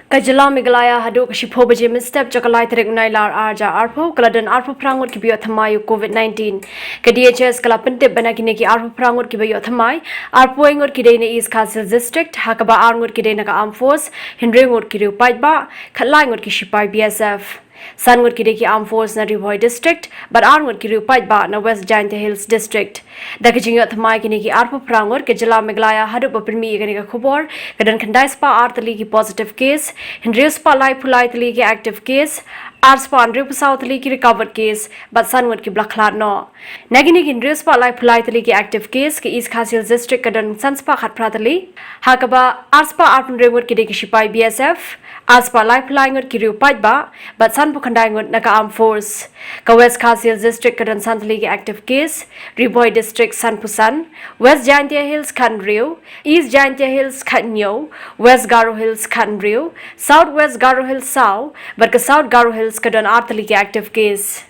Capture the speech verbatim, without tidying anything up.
Ka jylla Meghalaya haduh ka shiphew baje mynstep jong ka lai tarik u Nailar arhajar arphew ka la don arphew phra ngut kiba ïoh thymmai ïa u COVID nineteen. Ka D H S ka la pyntip ba na kine ki arphew phra ngut kiba ïoh thymmai, arphew wei ngut ki dei na East Khasi Hills District, ha kaba ar ngut ki dei na ka Armed Force, hynriew ngut ki riew paidbah, khatlai ngut ki shipai B S F. San ngut ki dei ki Armed Force na Ri Bhoi District bad ar ngut ki riew paidbah na West Jaintia Hills District. Da ka jingïoh thymmai kine ki arphew phra ngut, ka jylla Meghalaya haduh ba pynmih ïa kane ka khubor ka don khyndai spah ar tylli ki positive case, hynriew spah laiphew lai tylli ki active case, ar spah hynriewphew saw tylli ki recovered case bad san ngut kiba la khlad noh. Na kine ki hynriew spah laiphew lai tylli ki active case, ka East Khasi Hills District ka don san spah khatphra tylli, ha kaba ar spah arphew hynriew ngut ki dei ki shipai B S F, ar spah laiphew lai ngut ki riew paidbah bad sanphew khyndai ngut na ka Armed Force. Ka West Khasi Hills District ka don san tylli ki active case, Ri Bhoi District sanphew san, West Jaintia Hills khathynriew, East Jaintia Hills khathynñiew, West Garo Hills khathynriew, South West Garo Hills saw bad ka South Garo Hills ka don ar tylli ki active case.